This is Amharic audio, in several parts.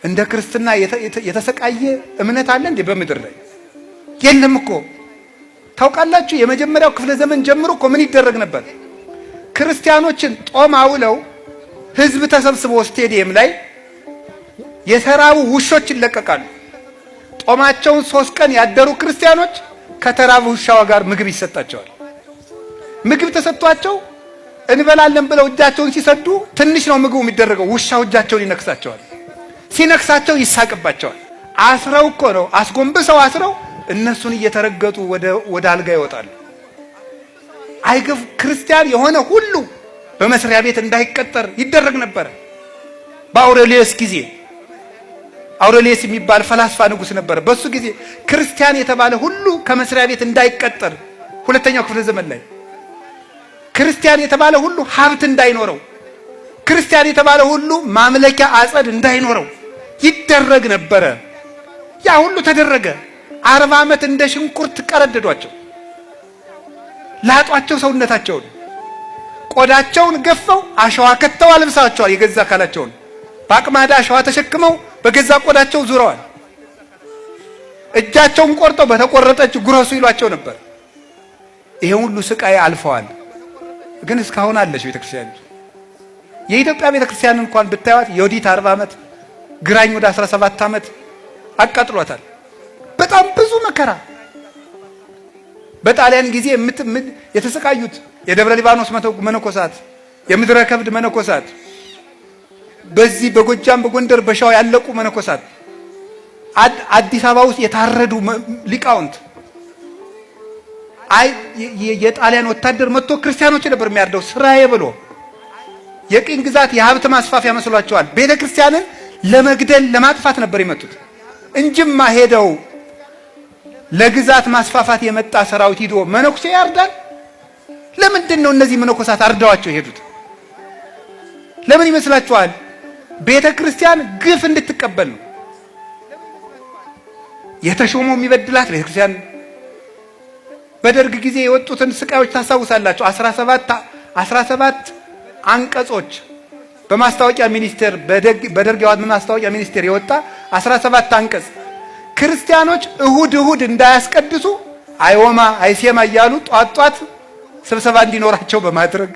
እንደ ክርስትና የተሰቃየ እምነት አለ እንዴ በምድር ላይ? የለም እኮ። ታውቃላችሁ፣ የመጀመሪያው ክፍለ ዘመን ጀምሮ እኮ ምን ይደረግ ነበር? ክርስቲያኖችን ጦም አውለው ህዝብ ተሰብስቦ ስቴዲየም ላይ የተራቡ ውሾች ይለቀቃሉ። ጦማቸውን 3 ቀን ያደሩ ክርስቲያኖች ከተራቡ ውሻዋ ጋር ምግብ ይሰጣቸዋል። ምግብ ተሰጥቷቸው እንበላለን ብለው እጃቸውን ሲሰዱ ትንሽ ነው ምግቡ የሚደረገው፣ ውሻው እጃቸውን ይነክሳቸዋል። ሲነክሳቸው ይሳቅባቸዋል። አስረው እኮ ነው፣ አስጎንብሰው አስረው እነሱን እየተረገጡ ወደ አልጋ ይወጣሉ። አይገፍ ክርስቲያን የሆነ ሁሉ በመስሪያ ቤት እንዳይቀጠር ይደረግ ነበረ። በአውሬሊየስ ጊዜ፣ አውሬሊየስ የሚባል ፈላስፋ ንጉስ ነበረ። በሱ ጊዜ ክርስቲያን የተባለ ሁሉ ከመስሪያ ቤት እንዳይቀጠር፣ ሁለተኛው ክፍለ ዘመን ላይ ክርስቲያን የተባለ ሁሉ ሀብት እንዳይኖረው፣ ክርስቲያን የተባለ ሁሉ ማምለኪያ አጸድ እንዳይኖረው ይደረግ ነበረ። ያ ሁሉ ተደረገ። 40 ዓመት እንደ ሽንኩርት ቀረደዷቸው፣ ላጧቸው፣ ሰውነታቸውን ቆዳቸውን ገፈው አሸዋ ከተው አልብሳቸዋል። የገዛ አካላቸውን በአቅማዳ አሸዋ ተሸክመው በገዛ ቆዳቸው ዙረዋል። እጃቸውን ቆርጠው በተቆረጠች ጉረሱ ይሏቸው ነበር። ይሄ ሁሉ ስቃይ አልፈዋል። ግን እስካሁን አለች ቤተክርስቲያን። የኢትዮጵያ ቤተክርስቲያን እንኳን ብታዩት የወዲት 40 ዓመት፣ ግራኝ ወደ 17 ዓመት አቃጥሏታል። በጣም ብዙ መከራ፣ በጣሊያን ጊዜ የተሰቃዩት የደብረ ሊባኖስ መነኮሳት፣ የምድረ ከብድ መነኮሳት፣ በዚህ በጎጃም፣ በጎንደር፣ በሸዋ ያለቁ መነኮሳት፣ አዲስ አበባ ውስጥ የታረዱ ሊቃውንት፣ አይ የጣሊያን ወታደር መጥቶ ክርስቲያኖች ነበር የሚያርደው ስራዬ ብሎ። የቅኝ ግዛት የሀብት ማስፋፊያ መስሏቸዋል። ቤተ ክርስቲያንን ለመግደል ለማጥፋት ነበር የመጡት እንጂማ ሄደው ለግዛት ማስፋፋት የመጣ ሰራዊት ሂዶ መነኩሴ ያርዳል? ለምንድን ነው እነዚህ መነኮሳት አርደዋቸው የሄዱት? ለምን ይመስላችኋል? ቤተ ክርስቲያን ግፍ እንድትቀበል ነው። የተሾመው የሚበድላት ቤተ ክርስቲያን። በደርግ ጊዜ የወጡትን ስቃዮች ታስታውሳላችሁ። 17 አንቀጾች በማስታወቂያ ሚኒስቴር፣ በደርግ ማስታወቂያ ሚኒስቴር የወጣ 17 አንቀጽ፣ ክርስቲያኖች እሁድ እሁድ እንዳያስቀድሱ አይወማ አይሴማ እያሉ ጧት ጧት ስብሰባ እንዲኖራቸው በማድረግ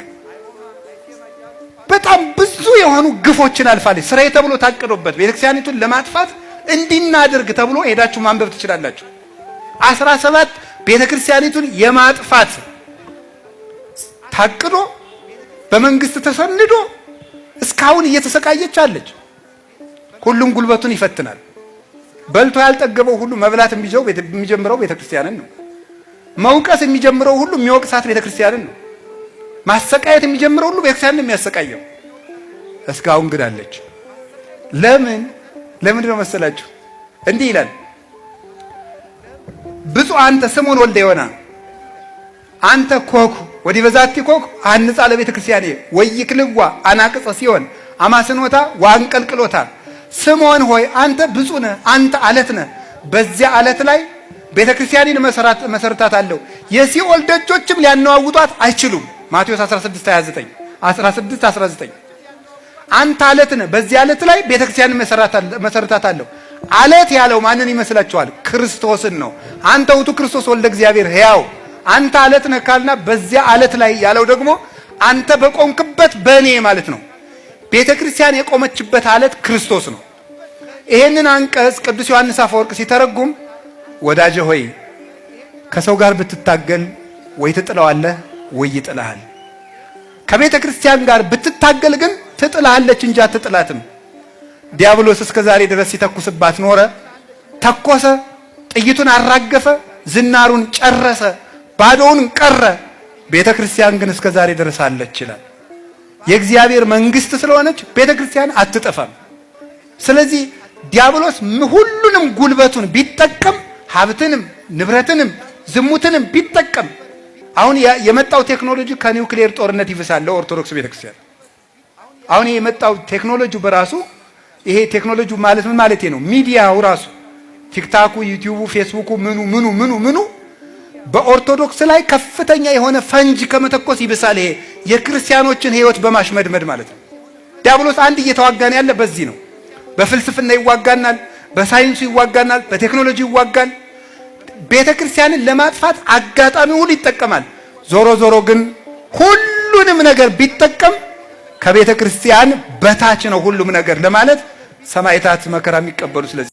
በጣም ብዙ የሆኑ ግፎችን አልፋለች። ስራዬ ተብሎ ታቅዶበት ቤተክርስቲያኒቱን ለማጥፋት እንዲናደርግ ተብሎ ሄዳችሁ ማንበብ ትችላላችሁ። 17 ቤተክርስቲያኒቱን የማጥፋት ታቅዶ በመንግስት ተሰንዶ እስካሁን እየተሰቃየች አለች። ሁሉም ጉልበቱን ይፈትናል። በልቶ ያልጠገበው ሁሉ መብላት የሚጀምረው ቤተክርስቲያንን ነው። መውቀስ የሚጀምረው ሁሉ የሚወቅሳት ቤተክርስቲያንን ነው። ማሰቃየት የሚጀምረው ሁሉ ቤተክርስቲያንን ነው የሚያሰቃየው። እስካሁን ግን አለች። ለምን? ለምንድን ነው መሰላችሁ? እንዲህ ይላል፣ ብፁዕ አንተ ስምዖን ወልደ ዮና፣ አንተ ኮኩሕ ወዲበ ዛቲ ኮኩሕ አሐንጻ ለቤተ ክርስቲያንየ ወኢይክልዋ አናቅጸ ሲኦል አማስኖታ ወአንቀልቅሎታ። ስምዖን ሆይ አንተ ብፁዕ ነህ፣ አንተ አለት ነህ። በዚያ አለት ላይ ቤተ ክርስቲያኔን መሰረታታለሁ፣ የሲኦል ደጆችም ሊያነዋውጧት አይችሉም። ማቴዎስ 16 29፣ 16 19። አንተ አለት ነህ፣ በዚያ አለት ላይ ቤተ ክርስቲያንን መሰረታታለሁ። አለት ያለው ማንን ይመስላችኋል? ክርስቶስን ነው። አንተ ውእቱ ክርስቶስ ወልደ እግዚአብሔር ሕያው። አንተ አለት ነህ ካልና በዚያ አለት ላይ ያለው ደግሞ አንተ በቆምክበት በእኔ ማለት ነው። ቤተ ክርስቲያን የቆመችበት አለት ክርስቶስ ነው። ይሄንን አንቀጽ ቅዱስ ዮሐንስ አፈወርቅ ሲተረጉም፣ ወዳጄ ሆይ፣ ከሰው ጋር ብትታገል ወይ ትጥለዋለህ ወይ ይጥልሃል። ከቤተ ክርስቲያን ጋር ብትታገል ግን ትጥልሃለች እንጂ አትጥላትም። ዲያብሎስ እስከ ዛሬ ድረስ ሲተኩስባት ኖረ። ተኮሰ፣ ጥይቱን አራገፈ፣ ዝናሩን ጨረሰ፣ ባዶውን ቀረ። ቤተ ክርስቲያን ግን እስከ ዛሬ ድረስ አለች ይላል። የእግዚአብሔር መንግስት ስለሆነች ቤተ ክርስቲያን አትጠፋም። ስለዚህ ዲያብሎስ ሁሉንም ጉልበቱን ቢጠቀም፣ ሀብትንም፣ ንብረትንም፣ ዝሙትንም ቢጠቀም፣ አሁን የመጣው ቴክኖሎጂ ከኒውክሌር ጦርነት ይብሳል ለኦርቶዶክስ ቤተክርስቲያን። አሁን የመጣው ቴክኖሎጂ በራሱ፣ ይሄ ቴክኖሎጂ ማለት ምን ማለት ነው? ሚዲያው ራሱ ቲክታኩ፣ ዩቲዩቡ፣ ፌስቡኩ፣ ምኑ ምኑ ምኑ ምኑ በኦርቶዶክስ ላይ ከፍተኛ የሆነ ፈንጅ ከመተኮስ ይብሳል። ይሄ የክርስቲያኖችን ሕይወት በማሽመድመድ ማለት ነው። ዲያብሎስ አንድ እየተዋጋን ያለ በዚህ ነው። በፍልስፍና ይዋጋናል፣ በሳይንሱ ይዋጋናል፣ በቴክኖሎጂ ይዋጋል። ቤተ ክርስቲያንን ለማጥፋት አጋጣሚ ሁሉ ይጠቀማል። ዞሮ ዞሮ ግን ሁሉንም ነገር ቢጠቀም ከቤተ ክርስቲያን በታች ነው ሁሉም ነገር ለማለት ሰማዕታት መከራ የሚቀበሉ ስለዚህ